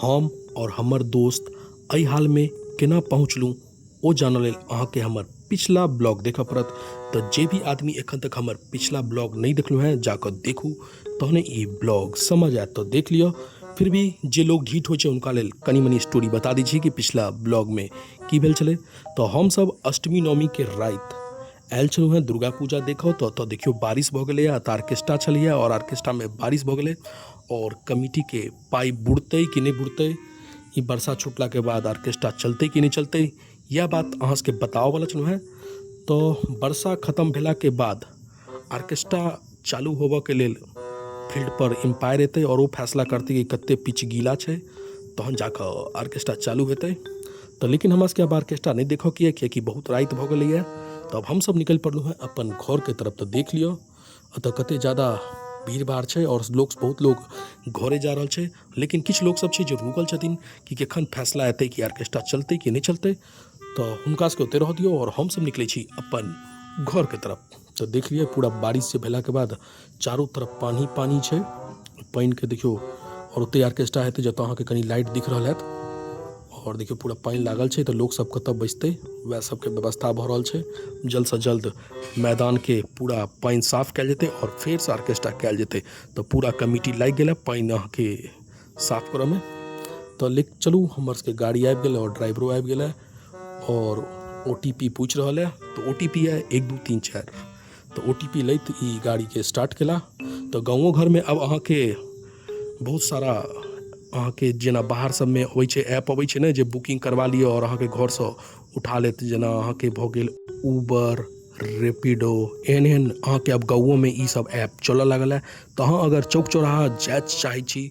हम आओर हमर दोस्त एहि हालमे केना पहुँचलहुँ ओ जानऽ लेल अहाँके हमर पिछला ब्लॉग देखऽ पड़त। तऽ जे भी आदमी एखन तक हमर पिछला ब्लॉग नहि देखलहुँ हेँ, जाकऽ देखू, तहने ई ब्लॉग समझ आयत। तऽ देख लिअ। फिर भी जे लोग ढीठ होइ छै हुनका लेल कनि मनि स्टोरी बता दै छी कि पिछला ब्लॉगमे की भेल छलै। तऽ हमसभ अष्टमी नवमीके राति आयल छलहुँ हेँ दुर्गा पूजा देखऽ। तऽ ओतऽ देखियौ बारिश भऽ गेलैए। एतऽ आर्केस्ट्रा छलैए आओर आर्केस्ट्रामे बारिश भऽ गेलै आओर कमिटीके पाइ बुड़तै कि नहि बुड़तै, ई वर्षा छुटलाके बाद आर्केस्ट्रा चलतै कि नहि चलतै, इएह बात अहाँ सबके बताबऽवला छलहुँ हेँ। तऽ वर्षा खतम भेलाके बाद आर्केस्ट्रा चालू होबऽके लेल फील्डपर एम्पायर एतै आओर ओ फैसला करतै कि कते पिच गीला छै, तहन जाकऽ आर्केस्ट्रा चालू हेतै। तऽ लेकिन हमरा सबके आब आर्केस्ट्रा नहि देखऽके यऽ, कियाकि बहुत राति भऽ गेलैए। तऽ आब हमसब निकलि पड़लहुँ हेँ अपन घरके तरफ। तऽ देख लिअ एतऽ कते जादा भीड़ भाड़ छै आओर लोक बहुत लोक घरे जा रहल छै, लेकिन किछु लोक सब छै जे रुकल छथिन कि कखन फैसला एतै कि आर्केस्ट्रा चलतै कि नहि चलतै। तऽ हुनका सबके ओतहि रहऽ दियौ आओर हमसब निकलै छी अपन घरके तरफ। तऽ देख लिअ पूरा बारिश जे भेलाके बाद चारू तरफ पानि पानि छै। पानिके देखियौ आओर ओतहि आर्केस्ट्रा हेतै जतऽ अहाँके कनि लाइट दिख रहल हैत। आओर देखियौ पूरा पानि लागल छै, तऽ लोक सब कतऽ बैसतै, वएह सबके व्यवस्था भऽ रहल छै। जल्दसँ जल्द मैदानके पूरा पानि साफ कयल जेतै आओर फेरसँ आर्केस्ट्रा कयल जेतै। तऽ पूरा कमिटी लागि गेल हँ पानि अहाँके साफ करऽमे। तऽ ले चलू, हमर सबके गाड़ी आबि गेल आओर ड्राइवरो आबि गेल आओर ओ टी पी पूछि रहल यऽ। तऽ ओ टी पी यऽ 1 2 3 4। तऽ ओ टी पी लैत ई गाड़ीके स्टार्ट केला। तऽ गाँवो घरमे आब अहाँके बहुत सारा अहाँके जेना बाहर सबमे अबै छै, ऐप अबै छै ने, जे बुकिंग करबा लिअ आओर अहाँके घरसँ उठा लेत, जेना अहाँके भऽ गेल उबर, रेपिडो, एहन एहन अहाँके आब गाँवोमे ई सब ऐप चलऽ लागल हँ। तऽ अहाँ अगर चौक चौराहा जाय चाहै छी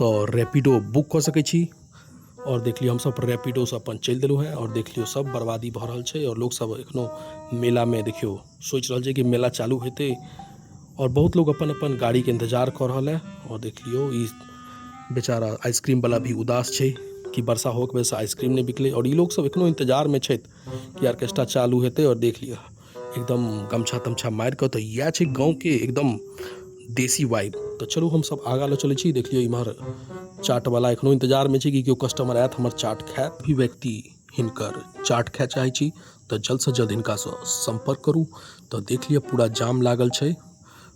तऽ रैपिडो बुक कऽ सकै छी। आओर देख लियौ, हमसब रैपिडोसँ अपन चलि देलहुँ हेँ। आओर देख लियौ, सब बर्बादी भऽ रहल छै आओर लोकसब एखनो मेलामे देखियौ सोचि रहल छै कि मेला चालू हेतै आओर बहुत लोग अपन अपन गाड़ीके इन्तजार कऽ रहल है। आओर देख लियौ, ई बेचारा आइसक्रीमवला भी उदास छै कि वर्षा होबऽके वजहसँ आइसक्रीम नहि बिकलै आओर ई लोग सब एखनो इन्तजारमे छथि कि आर्केस्ट्रा चालू हेतै। आओर देख लिअ, एकदम गमछा तमछा मारि कऽ। तऽ इएह छै गाँवके एकदम देसी वाइब। तऽ चलू, हमसब आगाँ लऽ चलै छी। देख लियौ, इम्हर चाटवला एखनो इन्तजारमे छै कि केओ कस्टमर आयत, हमर चाट खायत। भी व्यक्ति हिनकर चाट खाय चाहै छी तऽ जल्दसँ जल्द हिनकासँ सम्पर्क करू। तऽ देख लिअ, पूरा जाम लागल छै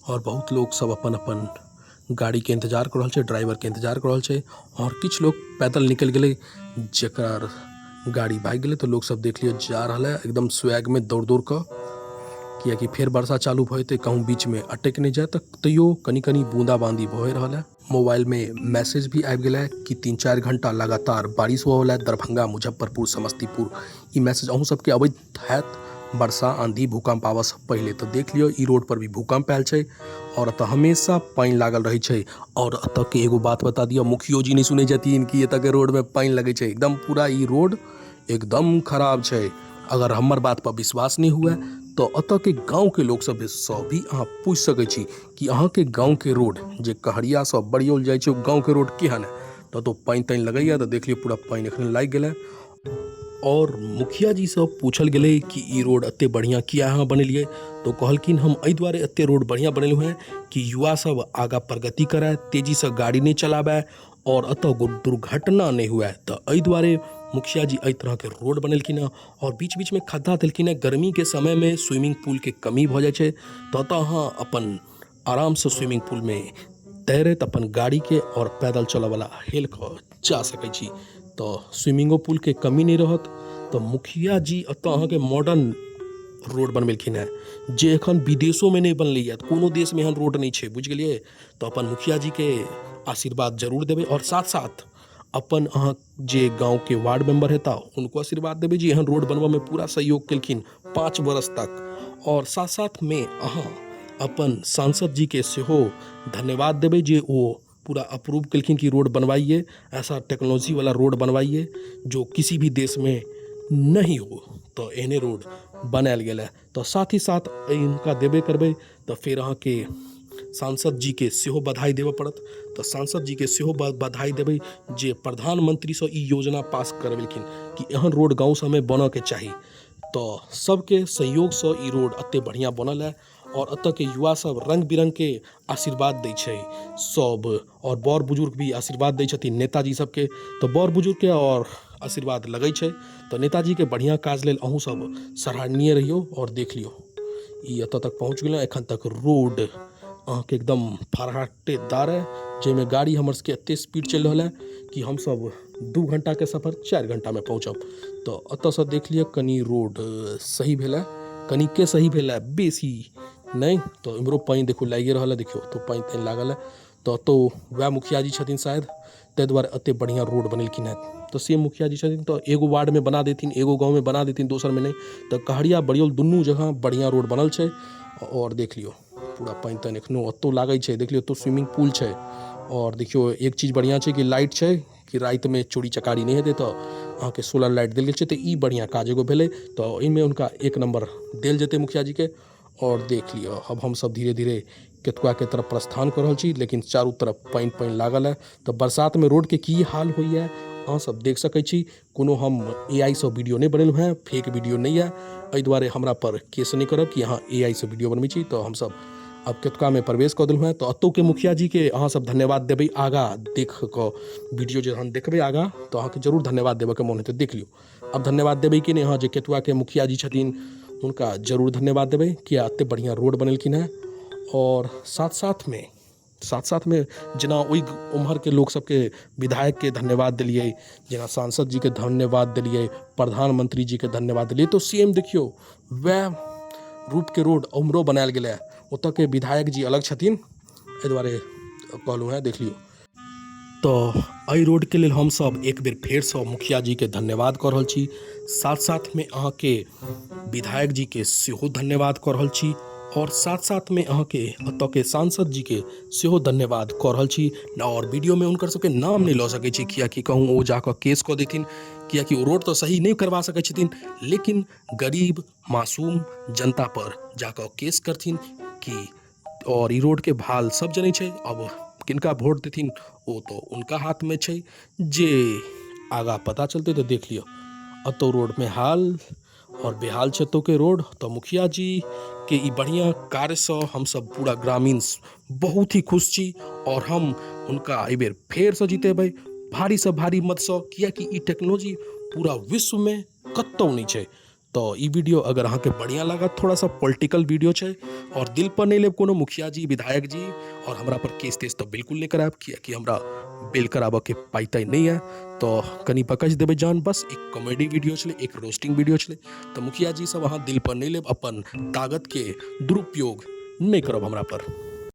आओर बहुत लोक सब अपन अपन गाड़ीके इन्तजार कऽ रहल छै, ड्राइवरके इन्तजार कऽ रहल छै आओर किछु लोक पैदल निकलि गेलै, जकर गाड़ी भागि गेलै। तऽ लोक सब देख लिअ जा रहल है एकदम स्वैगमे दौड़ दौड़ कऽ, कियाकि फेर वर्षा चालू भऽ जेतै, कहूँ बीचमे अटकि नहि जाय। तऽ तैयो कनि कनि बूँदा बाँदी भऽ रहल है। मोबाइलमे मैसेज भी आबि गेलै कि 3-4 घंटा लगातार बारिश होवऽवला है दरभंगा, मुजफ्फरपुर, समस्तीपुर। ई मैसेज अहूँ सबके अबैत हैत वर्षा, आंधी, भूकम्प आबऽसँ पहिले। तऽ देख लियौ, ई रोड पर भी भूकम्प आयल छै आओर एतऽ हमेशा पानि लागल रहै छै। आओर एतऽके एगो बात बता दिअ, मुखियो जी नहि सुनै छथिन कि एतऽके रोडमे पानि लगै छै। एकदम पूरा ई रोड एकदम खराब छै। अगर हमर बात पर विश्वास नहि हुए तऽ एतऽके गाँवके लोक सबसँ भी अहाँ पूछि सकै छी कि अहाँके गाँवके रोड जे कहरियासँ बरियौल जाइ छै, ओ गाँवके रोड केहन है। तऽ ओतऽ पानि तानि लगैए। तऽ देख लियौ, पूरा पानि एखन लागि गेलै। आओर मुखिया जीसँ पूछल गेलै कि ई रोड एते बढ़िआँ किया अहाँ बनेलियै? तऽ ओ कहलखिन, हम एहि दुआरे एते रोड बढ़िआँ बनेलहुँ हेँ कि युवा सब आगाँ प्रगति करए, तेजीसँ गाड़ी नहि चलाबए आओर एतऽ दुर्घटना नहि हुए। तऽ एहि दुआरे मुखिया जी एहि तरहके रोड बनेलखिन हँ आओर बीच बीचमे खद्धा देलखिन हँ। गर्मीके समयमे स्विमिंग पुलके कमी भऽ जाइ छै, तऽ ओतऽ अहाँ अपन आरामसँ स्विमिंग पुलमे तैरैत अपन गाड़ीके आओर पैदल चलऽवला हेल कऽ जा सकै छी। तऽ स्विमिंगो पुलके कमी नहि रहत। तऽ मुखिया जी एतऽ अहाँके मॉडर्न रोड बनबेलखिन हेँ, जे एखन विदेशोमे नहि बनलैए। कोनो देशमे एहन रोड नहि छै, बुझि गेलियै? तऽ अपन मुखिया जीके आशीर्वाद जरूर देबै आओर साथ साथ अपन अहाँ जे गाँवके वार्ड मेम्बर हेता, हुनको आशीर्वाद देबै जे एहन रोड बनबऽमे पूरा सहयोग केलखिन 5 बरस तक। आओर साथ साथमे अहाँ अपन सांसद जीके सेहो धन्यवाद देबै जे ओ पूरा अप्रूव केलखिन कि रोड बनवाइए, ऐसा टेक्नोलॉजी वाला रोड बनवाइए जो किसी भी देश में नहीं हो। तऽ एहने रोड बनायल गेल है। तऽ साथ ही साथ हिनका देबे करबै, तऽ फेर अहाँके सांसद जीके सेहो बधाई देबऽ पड़त। तऽ सांसद जीके सेहो बधाई देबै जे प्रधानमंत्रीसँ ई योजना पास करबेलखिन कि एहन रोड गाँव सबमे बनऽके चाही। तऽ सबके सहयोगसँ ई रोड एते बढ़िआँ बनल है। आओर एतऽ के युवा सब रंग बिरंग के आशीर्वाद दै छै सब आओर बड़ बुजुर्ग भी आशीर्वाद दै छथिन नेताजी सबके। तऽ बड़ बुजुर्ग के आओर आशीर्वाद लगै छै। तऽ नेताजी के बढ़िया काज लेल अहूँ सब सराहनीय रहियौ। आओर देख लियौ ई एतऽ तक पहुँच गेलहुँ। एखन तक रोड अहाँके एकदम फराटेदार है, जाहिमे गाड़ी हमर सबके एते स्पीड चलि रहल है कि हमसब 2 घंटा के सफर 4 घंटा में पहुँचब। तऽ एतऽसँ देख लिअ कनि रोड सही भेल है, कनिके सही भेल है, बेसी नहि। तऽ इम्हरो पानि देखू लागिए रहल है, देखियौ तऽ पानि तानि लागल है। तऽ एतौ वएह मुखिया जी छथिन शायद, ताहि दुआरे एते बढ़िआँ रोड बनेलखिन हेँ। तऽ से मुखिया जी छथिन तऽ एगो वार्डमे बना देथिन, एगो गाँवमे बना देथिन, दोसरमे नहि। तऽ कहरिया बरियौल दुनू जगह बढ़िआँ रोड बनल छै। आओर देख लियौ पूरा पानि तानि एखनो ओतौ लागै छै। देख लियौ ओतौ स्विमिंग पुल छै। आओर देखियौ एक चीज बढ़िआँ छै कि लाइट छै कि रातिमे चोरी चकारी नहि हेतै, तऽ अहाँके सोलर लाइट देल गेल छै। तऽ ई बढ़िआँ काज एगो भेलै, तऽ एहिमे हुनका 1 नम्बर देल जेतै मुखिया जीके। आओर देख लिअ अब हमसब धीरे धीरे केतुआके तरफ प्रस्थान कऽ रहल छी, लेकिन चारू तरफ पानि पानि लागल है। तऽ बरसातमे रोडके की हाल होइए अहाँ सब देख सकै छी। कोनो हम AI सँ वीडियो नहि बनेलहुँ हेँ, फेक वीडियो नहि यऽ, एहि दुआरे हमरा पर केस नहि करब कि अहाँ AI सँ वीडियो बनबै छी। तऽ हमसब अब केतुकामे प्रवेश कऽ देलहुँ हेँ। तऽ एतौके मुखिया जीके अहाँ सब धन्यवाद देबै। आगाँ देख कऽ वीडियो जहन देखबै आगाँ तऽ अहाँके जरूर धन्यवाद देबऽके मोन हेतै। देख लियौ अब धन्यवाद देबै कि नहि। अहाँ जे केतुआके मुखिया जी छथिन हुनका जरूर धन्यवाद देबै कि एते बढ़िआँ रोड बनेलखिन हेँ। आओर साथ साथमे जेना ओहि ओम्हरके लोक सबके विधायकके धन्यवाद देलियै, जेना सांसद जीके धन्यवाद देलियै, प्रधानमंत्री जीके धन्यवाद देलियै, तऽ सेम देखियौ वएह रूपके रोड ओम्हरो बनायल गेलै। ओतऽके विधायक जी अलग छथिन, एहि दुआरे कहलहुँ हेँ। देख लियौ तऽ एहि रोडके लेल हमसब एक बेर फेरसँ मुखिया जीके धन्यवाद कऽ रहल छी। साथ साथमे अहाँके विधायक जीके सेहो धन्यवाद कऽ रहल छी आओर साथ साथमे अहाँके एतऽके सांसद जीके सेहो धन्यवाद कऽ रहल छी। आओर वीडियोमे हुनकर सबके नाम नहि लऽ सकै छी, किएकि कहूँ ओ जाकऽ केस कऽ देथिन, किएकि ओ रोड तऽ सही नहि करबा सकै छथिन, लेकिन गरीब मासूम जनता पर जाकऽ केस करथिन कि। आओर ई रोडके भाल सब जनै छै, अब किनका वोट देथिन ओ तऽ उनका हाथमे छै, जे आगाँ पता चलतै। तऽ देख लिअ एतौ रोडमे हाल आओर बेहाल छै एतौके रोड। तऽ मुखिया जी के ई बढ़िआँ कार्यसँ हमसब पूरा ग्रामीण बहुत ही खुश छी आओर हम हुनका एहिबेर फेरसँ जितेबै भारीसँ भारी मतसँ, किएकि ई टेक्नोलॉजी पूरा विश्वमे कतहु नहि छै। तऽ ई वीडियो अगर अहाँके बढ़िआँ लागत, थोड़ा सा पॉलिटिकल वीडियो छै आओर दिल पर नहि लेब कोनो मुखिया जी विधायक जी, आओर हमरा पर केस तेस तऽ बिल्कुल नहि करायब, किएकि हमरा बिल कराबऽके पाइ ताइ नहि यऽ। तऽ कनि बकसि देबै जान, बस एक कॉमेडी वीडियो छलै, एक रोस्टिंग वीडियो छलै। तऽ मुखिया जी सब अहाँ दिल पर नहि लेब, अपन ताकतके दुरुपयोग नहि करब हमरा पर।